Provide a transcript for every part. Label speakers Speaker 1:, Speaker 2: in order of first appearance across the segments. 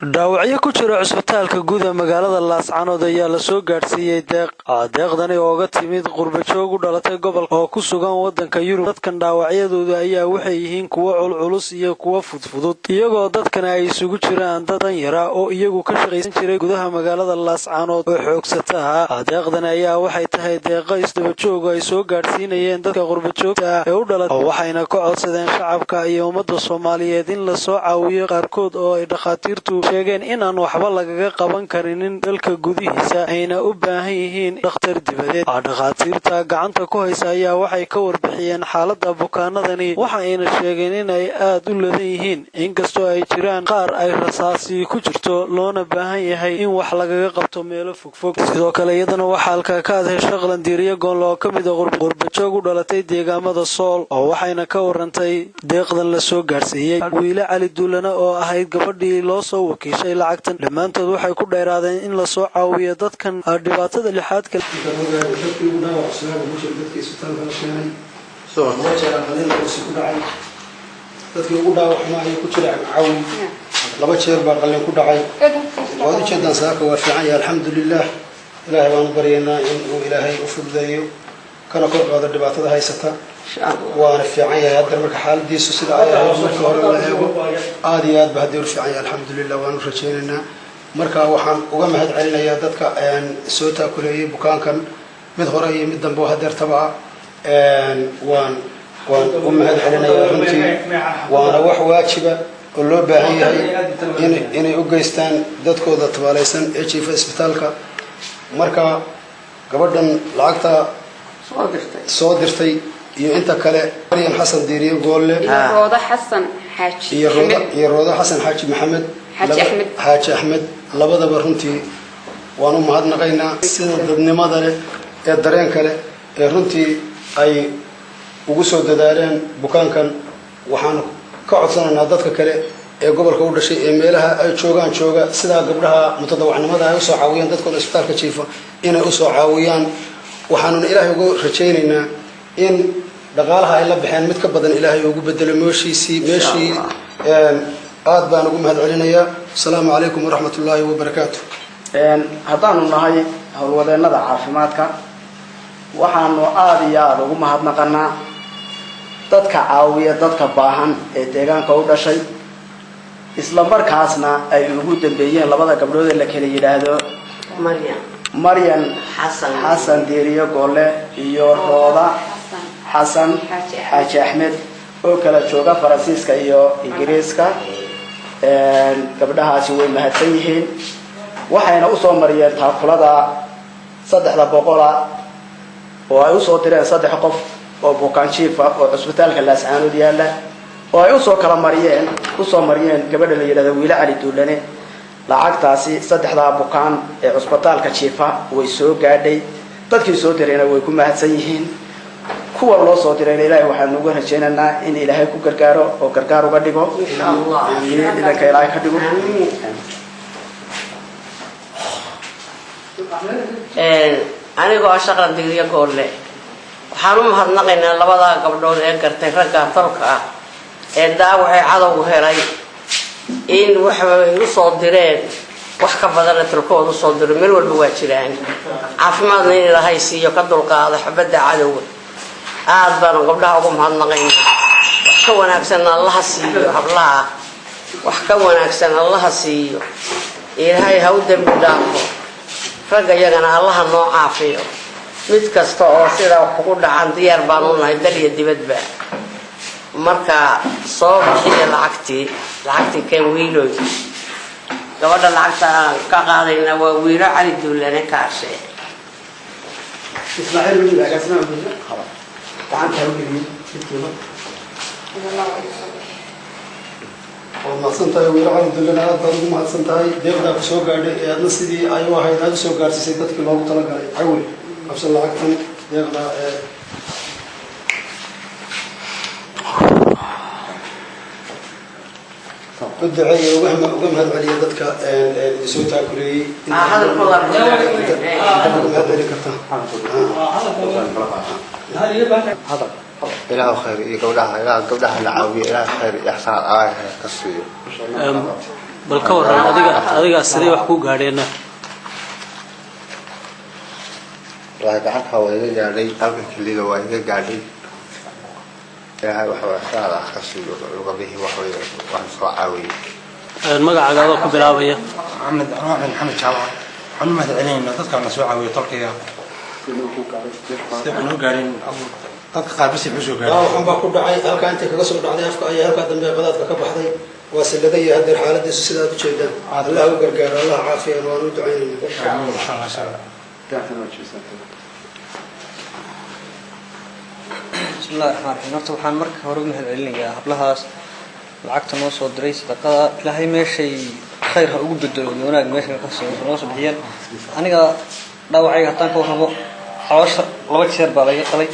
Speaker 1: Dhaawacyo ku jira cusbitaalka guud ee magaalada Laascanood ayaa lasoo gaadhsiiyey deeq. Deeqdani ooga timid qurbajoog u dhalatay gobolka oo ku sugan wadanka Yurub. Dadkan dhaawacyadooda ayaa waxay yihiin kuwo culculus iyo kuwo fudfudud, iyagoo dadkani ay isugu jiraan dad danyara oo iyagu ka shaqaysan jiray gudaha magaalada Laascanood oo xoogsataha. Deeqdani ayaa waxay tahay deeqo isdabajoog ay soo gaadhsiinayeen dadka qurbajoogta ah ee u dhalatay, waxayna ka codsadeen shacabka iyo ummadda Soomaaliyeed in lasoo caawiyo qaarkood oo ay dhakhaatiirtu sheegeen inaan waxba lagaga qaban karinin dalka gudihiisa, ayna u baahan yihiin dhakhtar dibadeed. Dhakhaatiirta gacanta ku haysa ayaa waxay ka warbixiyeen xaaladda bukaanadani, waxa ayna sheegeen in ay aad u ladan yihiin, inkastoo ay jiraan qaar ay rasaasi ku jirto loona baahan yahay in wax lagaga qabto meelo fogfog. Sidoo kale iyadana waxaa halkaa ka hadhesha Qalandiiriyo Goonle oo ka mid a qurbajoog u dhalatay deegaamada Sool, oo waxayna ka warantay deeqdan la soo gaadhsiiyey. Wiile Cali Duulana oo ahayd gabadhii loo soo wakiishay lacagtan, dhammaantood waxay ku dheeraadeen in lasoo caawiyo dadkan dhibaatada lixaadka.
Speaker 2: Dadkii ugu dhaawac cuslaa ugu jira dadkii isbitaalka la keenay, laba jeer qalin kursi ku dhacay. Dadkii ugu dhaawac xumaa ayuu ku jira Cawi, laba jeer baa qalin ku dhacay. Waad ujeedaan, saaka waa fiican yahay, alxamdulilah. Ilaahay baanu baryaynaa in uu Ilaahay u fududeeyo kana kor qaado dhibaatada haysata. Waana fiican yahay haddana marka xaaladiisu sida ay ahayd marka hore la eego, aada iyo aad ba haddii u fiican yahay, alxamdulilah. Waanu rajaynaynaa. Marka waxaan uga mahad celinayaa dadka soo taakuleeyey bukaankan, mid hore iyo mid dambe oo hadeertaba ah. Waan u mahad celinayaa runtii, waana wax waajiba oo loo baahan yahay inay u geystaan dadkooda tabaalaysan ee jiifa isbitaalka. Marka gabadhan lacagta soo dirtay iyo inta kale, Maryam Xasan Diiriye Goolle
Speaker 3: Roodo Xasan Xaaji
Speaker 2: iyo Roodo iyo Roodo Xasan Xaaji Maxamed.
Speaker 3: Xaaji Axmed.
Speaker 2: Xaaji Axmed, labadaba runtii waan u mahadnaqaynaa sida dadnimada leh ee dareenka leh ee runtii ay ugu soo dadaaleen bukaankan. Waxaan ka codsanaynaa dadka kale ee gobolka u dhashay ee meelaha ay joogaan jooga, sidaa gabdhaha mutadawacnimada ay usoo caawiyaan dadkooda isbitaalka jiifa inay usoo caawiyaan. Waxaanuna Ilaahay uga rajaynaynaa in dhaqaalaha ay la baxeen mid ka badan Ilaahay ugu bedelo meeshiisii meeshii. Aad baan ugu mahad celinayaa. Asalaamu calaykum waraxmat ullaahi wabarakaatu.
Speaker 4: Haddaanu nahay howlwadeennada caafimaadka, waxaanu aada iyo aada ugu mahadnaqanaa dadka caawiya dadka baahan ee deegaanka u dhashay, isla markaasna ay ugu dambeeyeen labada gabdhood ee la kala yidhaahdo Maryan Xasan Diiriyo Golle iyo Rooda Xasan Xaaji Axmed oo kala jooga Faransiiska iyo Ingiriiska. Gabdhahaasi way mahadsan yihiin, waxayna usoo mariyeen taakulada 300-a oo ay usoo direen saddex qof oo bukaanjiifa oo cusbitaalka Laascaanood yaalla, oo ay usoo kala mariyeen, usoo mariyeen gabadha la yidhahdo Wiile Cali Duulane. Lacagtaasi saddexdaa bukaan ee cusbitaalka jiifa way soo gaadhay. Dadkii soo dirayna way ku mahadsan yihiin. Kuwa loo soo dirayna Ilaahay waxaanu uga rajaynaynaa in Ilaahay ku gargaaro oo gargaar uga dhigo, idanka Ilaahay ka dhigo.
Speaker 5: Anigoo ah Shaqlan Digriyo Goolle, waxaan u mahadnaqaynaa labadaa gabdhood ee gartay ragga tolka ah ee daawacee cadowgu helay in waxay usoo direen wax ka badanna tolkooda usoo diro. Meel walba waa jiraan. Caafimaadna in Ilaahay siiyo, ka dulqaado xabadda cadowga. Aad baanu gabdhaha ugu mahadnaqaynaa. Wax ka wanaagsan Allaha siiyo hablaha, wax ka wanaagsan Allaha siiyo. Ilaahay ha u dembi dhaafo ragga, iyagana Allaha noo caafiyo. Mid kasta oo sidaa wax ugu dhacan diyaar baan u nahay, dal iyo dibadba. Marka soo bixiya lacagtii, lacagtii keen, Wiiloy. Gabadha lacagta aan ka qaadayna waa Wiilo Cali Duulane Kaashe.
Speaker 4: Ismaaciil Weli agaasimaha guud gacanta ha u geliyey midkiiba.
Speaker 2: Waad mahadsan tahay, Wiilo Cali Dullana, aad baad ugu mahadsan tahay deeqdaa ku soo gaadhay ee aadna sidii ay u ahayd aada usoo gaadhsiisay dadkii loogu talagalay. Cawil, qabso lacagtan deeqdaa ee u duceeya, uga mahad celiya dadka soo taakuleeyey.
Speaker 5: Hadalkooda
Speaker 2: Inta uga mahad celin kartaa.
Speaker 6: Ilaah khayr iyo gabdhaha, ilaah gabdhaha la caawiyo, ilaah khayr iyo ixsaan Allah ka siiyo.
Speaker 1: Bal ka waran adiga sidee wax ku gaadheen?
Speaker 6: Wallaahi gacanta waa iga gaadhay, halka kelida waa iga gaadhay. Ilaahay waxa waxaada ka siiyo lugadihii wax way waan soo caawiyey.
Speaker 1: Magacaaga adoo ku bilaabaya?
Speaker 7: Axmed Axmed Maxamed Jaamac. Waxaan u mahad celinaynaa dadka na soo caawiyay tolkayga. Sida waxaan u gaadhin dadka qaar basi wuxuu soo gaadhay.
Speaker 2: Dhaawaxan baa ku dhacay halkaa, intay kaga soo dhacday afka ayaa halkaa dambe qadaadka ka baxday. Waa sillada iyo hadeer xaaladiisu sidaad ujeedaan. Allah u gargaaro, Allah caafiyan, waan u ducaynayna.
Speaker 7: Insha Allah, insha Allah.
Speaker 8: Bismillahi raxmaan raxiim. Horta waxaan marka hore u mahad celinayaa hablahaas lacagta noo soo diray, sadaqada Ilaahay meeshay khayr ha ugu bedelo iyo wanaag meesha ka soo noo soo bixiyeen. Aniga dhaawacayga haddaan ka warramo, caloosha laba jeer baa laga qalay.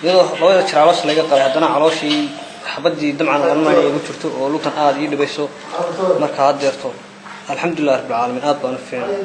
Speaker 8: Iyadoo labada jeer caloosha laga qalay, haddana calooshii xabadii damcan oranaya igu jirto oo lugtan aada ii dhibayso. Marka haddeerto alxamdulilah rabbilcaalamiin, aad baan u fiicnay.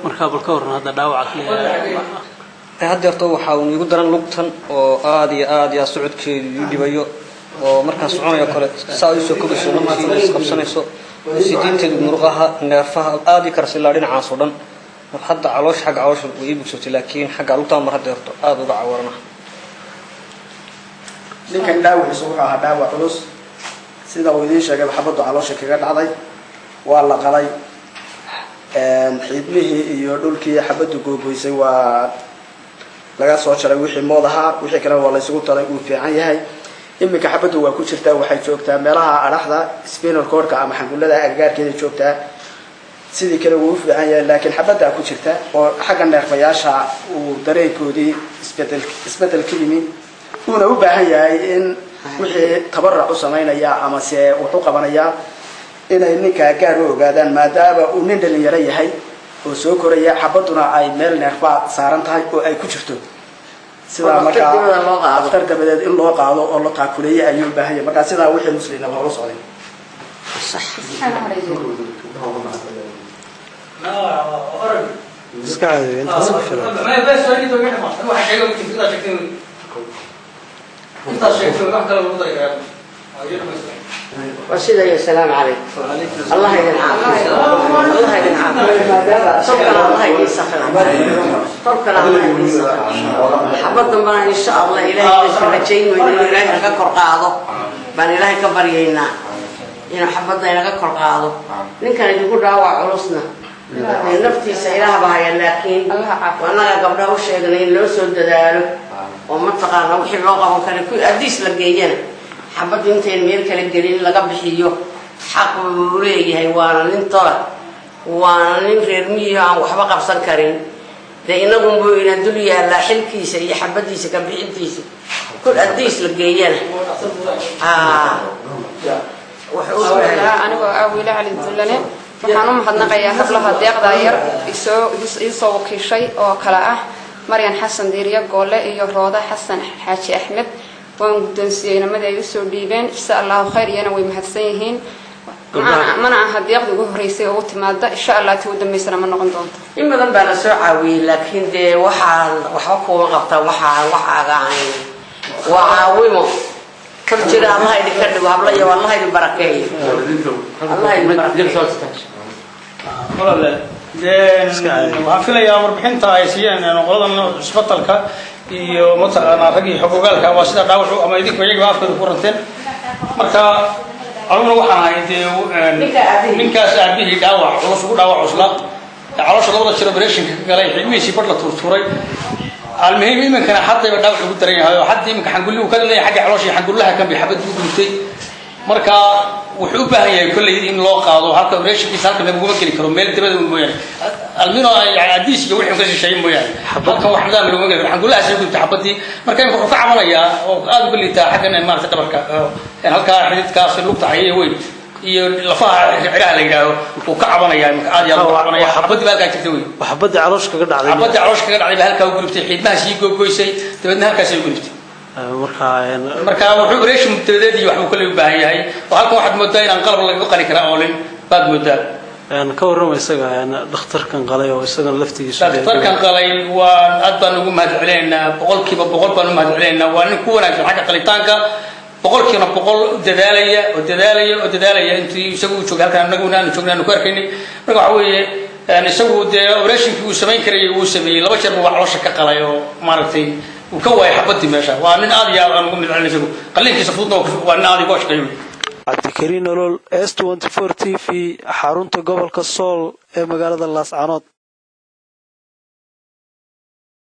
Speaker 1: Marka bal ka waran hadda dhaawaca?
Speaker 8: Haddeerto waxaa uun igu daran lugtan oo aada iyo aad iyo aad socodkeedu ii dhibayo, oo markaan soconayo kale saa usoo kobayso, lugtii isqabsanayso, sidiinteedu, muruqaha, neerfaha aada ii karas ilaa dhinacaas oo dhan. Mar hadda caloosha, xagga caloosha way ii bogsatay, laakiin xagga lugtaan mar haddeerto aada uga cawarana.
Speaker 4: Ninkan dhaawaciisu wuxuu ahaa dhaawac culus. Sida uu idiin sheegay, xabaddu caloosha kaga dhacday, waa la qalay. Xiidmihii iyo dhulkii xabaddu googoysay waa laga soo jaray, wixii mood ahaa, wixii kalena waa laysugu talay. Uu fiican yahay iminka. Xabaddu waa ku jirtaa, waxay joogtaa meelaha adhaxda, spinal cordka ama xangullada agagaarkeeda joogtaa. Sidii kale wuu u fiican yahay, laakiin xabaddaa ku jirta oo xagga neerfayaasha uu dareenkoodii isbedel ka yimi, wuuna u baahan yahay in wixii tabarac u samaynaya ama se wax u qabanaya inay ninkaa gaar u ogaadaan, maadaama uu nin dhalinyaro yahay oo soo koraya, xabadduna ay meel neerfaa saaran tahay oo ay ku jirto. Sidaa markaa dhakhtar dabadeed in loo qaado oo la taakuleeyay ayuu u baahan yahay. Markaa sidaa wixii muslimna waa ula socday.
Speaker 2: Iska caadi, intaas ku filan.
Speaker 5: Waa sida iyo salaamu calaykum. Allah idin caafiyo, Allah idin caafiyo. Tolkana Allah idin sakhiro, tolkana Allah idin sakhiro. Xabad dambana insha Allah Ilaahay ka rajayn weyno inuu Ilaahay naga kor qaado baan Ilaahay ka baryaynaa, inuu xabadda inaga kor qaado. Ninkan idinku dhaawac culusna naftiisa Ilaah baa haya, laakiin annaga gabdhaha u sheegnay in loo soo dadaalo oo mataqaana wixii loo qaban kara ku addiis la geeyana, xabaddu intayn meel kala gelin laga bixiyo. Xaq buu leeyahay, waana nin tola, waana nin reer miyiho aan waxba qabsan karin. Dee inagunbuu ina dul yaallaa xilkiisa iyo xabadiisa ka bixintiisa kul addiis la geeyana.
Speaker 3: Anigoo ah Wiile Cali Dullane, waxaan u mahadnaqayaa hablaha deeqdaa yar iisoo wakiishay oo kale ah Maryan Xasan Diiriyo Goolle iyo Rooda Xasan Xaaji Axmed. Waan guddoonsiiyey inamadii ay usoo dhiibeen, insha Allahu khayr, iyana way mahadsan yihiin. Mana aha deeqdii ugu horreysay oo u timaada, insha Allah tii u dambaysana ma noqon doonto.
Speaker 5: In badan baa la soo caawiyey, laakiin dee waxaan waxba kuuma qabtaan, waxaan waxaaga ahayn waa caawimo kor jira. Allah idinka dhigo habla iyo Allah idin barakeeyo, Allah idin barakeeyo.
Speaker 9: Walaale, waxaan filayaa warbixinta ay siiyeen qoladan cusbitalka iyo mataqaanaa raggii xogogaalka waa sida dhaawacu ama idinku iyaga afkooda ku ranteen. Marka aniguna waxaan ahay dee ninkaas aabihii dhaawac culus ugu dhaawac cusla, caloosha labada jir operationka ka galay, xidmihiisii badh la tuurtuuray. Almuhiim, iminkana haddayba dhaawac ugu daran yahay oo hadda iminka xangulli uu ka leeyahay xagga caloosha iyo xangullaha kan bay xabadii u gubtay. Marka wuxuu u baahan yahay kolley in loo qaado halka operationkiisa, halka laguma geli karo, meel dabada un mooyaane, almino adiis iyo wixii ka shisheeye mooyaane, halkan wax nidaam laguma geli karo. Xangullahaas ay gubtay xabadii. Marka imika wuxuu ka cabanayaa oo aada uga liitaa xaggan maaragtay dhabarka, halkaa xididkaas lugta xayaya weyn iyo lafaha cidhaha la yidhaaho uu ka cabanayaa imika, aad iyo aad uga cabanaya. Xabadii baa halkaa jirta wey.
Speaker 1: Xabadii caloosha kaga dhacday.
Speaker 9: Xabadii caloosha kaga dhacday baa halkaa u gudubtay, xiidmaha sii googoysay, dabeedna halkaas ay u gudubtay. Marka wuxuu operation dabadeed iyo waxbuu kale u baahan yahay, oo halkan waxaad moodaa inaan qalab lagaga qali karaa oolin baad moodaa.
Speaker 1: Ka warrama isaga dhakhtarkan qalay oo isagana laftigiisu.
Speaker 9: Dhakhtarkan qalay waa aad baan ugu mahad celinaynaa, 100% baan u mahad celinaynaa. Waa nin ku wanaagsan xagga qalitaanka. 100% dadaalaya oo dadaalaya oo dadaalaya. Intii isagu uu joogay halkan, annaguna aanu joognay, aanu ku arkaynay. Marka waxa weeye, isagu dee operationkii uu samayn karayay wuu sameeyey. Laba jeer buu caloosha ka qalay oo maaragtay uu ka waayay xabadii meesha. Waa nin aad iyo aad aan ugu midcelin isagu. Qalliinkiisa fududna waa nin aad uga shaqeeyo.
Speaker 1: Cabdikariin Nolol, S 24 TV, xarunta gobolka Sool ee magaalada Laascanood.